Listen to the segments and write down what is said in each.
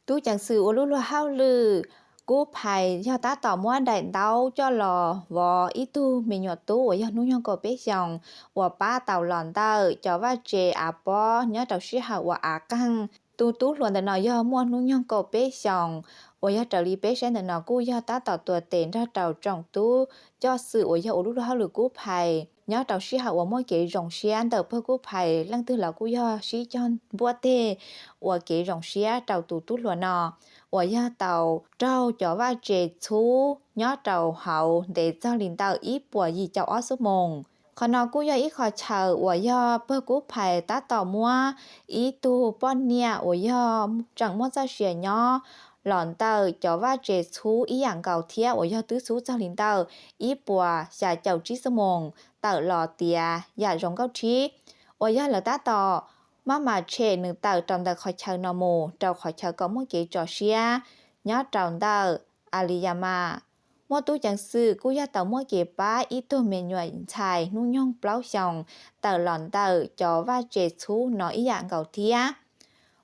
Tub ceev xwm ua lub luag hauj lwm kub phais yog tab tom muab daim ntaub coj los vov ib tug me nyuam tub uas yog hnub nyoog kaum peb xyoos uas pab tau los ntawm cov vaj tse av pob nyob rau sij hawm uas av qeeg. Tus tub hluas ntawm no yog muaj hnub nyoog kaum peb xyoos, uas yog raws li peb saib ntawm no kuj yog tab tom tuav tes nrog rau tsoom tub coj xwm uas yog ua lub luag hauj lwm kub phais nyob rau sij hawm uas muaj kev zoo siab ntawm pawg kub phais leej twg los kuj yog sib cog npuaj teg ua kev zoo siab rau tus tub hluas no uas yog tau raug cov vaj tse txhub nyob rau hauv ntev txog li ntawm ib puas yim caum ob xuab moos. Qhov no kuj yog ib qho chaw uas yog pawg kub phais tab tom muab ib tug poj niam uas yog tseem muaj txoj sia nyob los ntawm cov vaj tse txhub ib yam nkaus thiab uas yog twb txhub txog li ntawm ib puas xya caum tsib xuab moos tawm los tiav yam zoo nkauj rhib, uas yog lawv tab tom maj mam tshem nws tawm rau ntawm qhov chaw no mus rau qhov chaw kom muaj kev tso siab nyob rau ntawm Aliyama. Muaj tub ceev xwm kuj yog tau muab kev pab ib tug me nyuam ntxhais hnub nyoog plaub xyoos tawm los ntawm cov vaj tse txhub no ib yam nkaus thiab,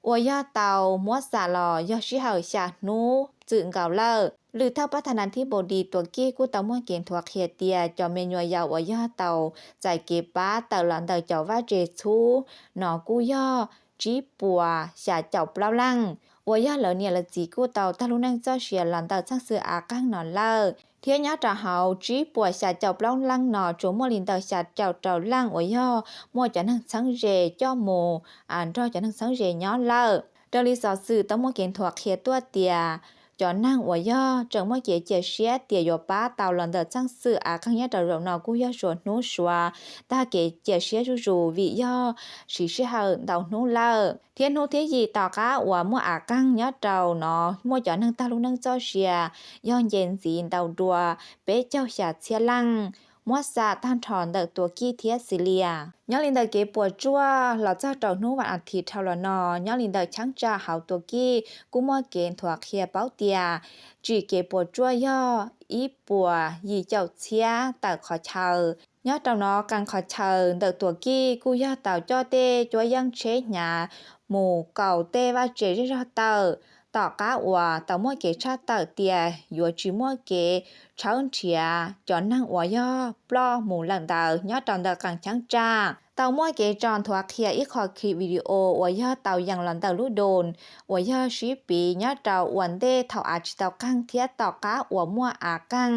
uas yog tau muab xam los yog sij hawm xya hnub txwm nkaus lawm. Lwm thawj pab thab nas thib npaus dis tuam kij kuj tau muaj kev nthuav qhia tias cov me nyuam yaus uas yog tau txais kev pab tawm los ntawm cov vaj tse txhub no kuj yog tsib puas xya caum plaub leej, uas yog lawv niam lawv txiv kuj tau tag lub neej txoj sia los ntawm txheej xwm av qeeg no lawm. Thiab nyob rau hauv tsib puas xya caum plaub leej no tsuas muaj li ntawm xya caum rau leej uas yog muaj cov neeg txheeb ze coj mus nrog cov neeg txheeb ze nyob lawm. Raws li xov xwm tau muaj kev nthuav qhia tuaj tias cov neeg uas yog tseem muaj kev cia siab tias yuav pab tau los ntawm txheej xwm av qeeg nyob rau zaum no kuj yog suav hnub suav tag kev cia siab zuj zus vim yog siv sij hawm ntau hnub lawm. Thiab hnub thib yim tom qab uas muaj av qeeg nyob rau no muaj cov neeg tag lub neej txoj sia yog nce ntxiv ntau dua peb caug xya txhiab leej, muab xam tag nrho ntawm tuam kij thiab Xilias. Nyob li ntawm kev puas tsuaj los txog rau hnub vas as thiv dhau los no, nyob li ntawm cheeb tsam hauv tuam kij kuj muaj kev nthuav qhia paub tias tsim kev puas tsuaj yog ib puas yim caum txhiab tawm qhov chaw. Nyob rau no qee qhov chaw ntawm tuam kij kuj yog tau coj tej cuab yeej tsheb hnyav mus kaus tej vaj tse zej zog tawm, tom qab uas tau muaj kev tshaj tawm tias yuav tsis muaj kev tshawb nrhiav cov neeg uas yog ploj mus lawm ntawd nyob rau ntawm qee cheeb tsam. Tau muaj kev tso nthuav qhia ib qho clip video uas yog tau yees los ntawm lub doos uas yog sib piv nyob rau ua ntej thaum av tsis tau qeeg thiab tom qab uas muaj av qeeg,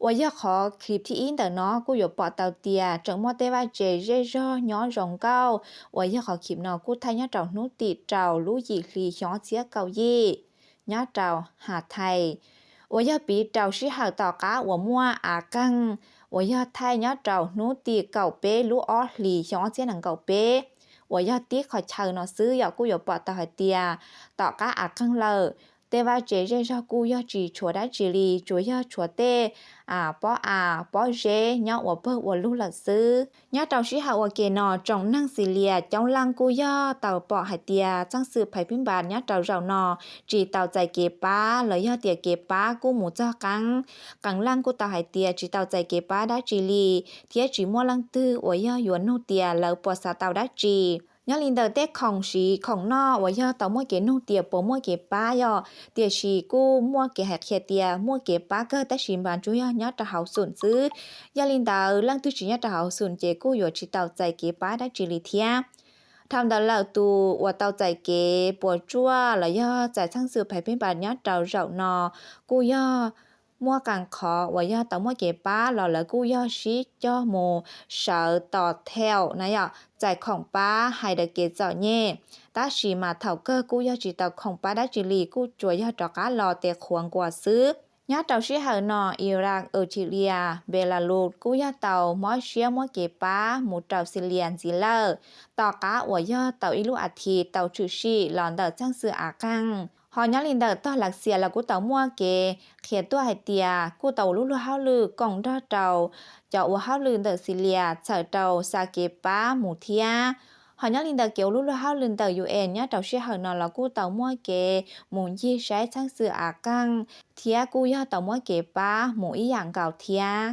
uas yog qhov clip thib ib ntawm no kuj yuav pom tau tias tseem muaj tej vaj tse zej zog nyob zoo nkauj, uas yog qhov clip no kuj thaij nyob rau hnub tim rau lub yim hli xyoo ob txhiab kaum yim nyob rau Hav Thaij, uas yog piv rau sij hawm tom qab uas muaj av qeeg, uas yog thaij nyob rau hnub tim kaum peb lub ob hlis xyoo ob txhiab nees nkaum peb, uas yog tib qhov chaw no xwb yom. Kuj yuav pom tau hais tias tom qab av qeeg lawm, tej vaj tse zej zog kuj yog tsis tshuav dab tsi li, tsuas yog tshuav tej pob av pob zeb nyob ua pawg ua lug lawm xwb. Nyob rau sij hawm ua ke no tsoom neeg Xilias coob leej kuj yog tau pom hais tias txheej xwm phais phib npas nyob rau zaum no tsis tau txais kev pab los yog tias kev pab kuj mus txog qeeb. Qee leej kuj tau hais tias tsis tau txais kev pab dab tsi li, thiab tsis muaj leej twg uas yog yuav nug tias lawv puas xav tau dab tsi. Nyob li ntawm tej khoom siv khoom noj uas yog tau muaj kev nug tias puas muaj kev pab yom, tiam sis kuj muaj kev hais qhia tias muaj kev pab kawg tab sis mas tsuas yog nyob rau hauv xum xwb. Yog li ntawd leej twg tsis nyob rau hauv xum ces kuj yuav tsis tau txais kev pab dab tsi li thiab. Dhau ntawd lawm tus uas tau txais kev puas tsuaj los yog txais txheej xwm phais phib npas nyob rau zaum no kuj yog muaj qee qhov uas yog tau muaj kev pab los lawv kuj yog sib cog mus sawv tos theum na yom, txais khoom pab hais daws kev txom nyem. Tab sis mas thaum kawg kuj yog tsis tau khoom pab dab tsi li, kuj tsuas yog rov qab los tes qhuav nkuas xwb. Nyob rau sij hawm no Iraq, Algeria, Belarus kuj yog tau mob siab muab kev pab mus rau Xilias ntxiv lawm, tom qab uas yog tau ib lub as thiv tau tshwm sim los ntawm txheej xwm av qeeg. Ho nyob li ntawm tog Lav Xias los kuj tau muaj kev qhia tuaj hais tias kuj tau ua lub luag hauj lwm koom nrog rau cov ua hauj lwm ntawm Xilias txhawm rau xa kev pab mus thiab. Ho nyob li ntawm kev ua lub luag hauj lwm ntawm U N nyob rau sij hawm no los kuj tau muaj kev mus ncig saib txheej xwm av qeeg thiab kuj yog tau muab kev pab mus ib yam nkaus thiab.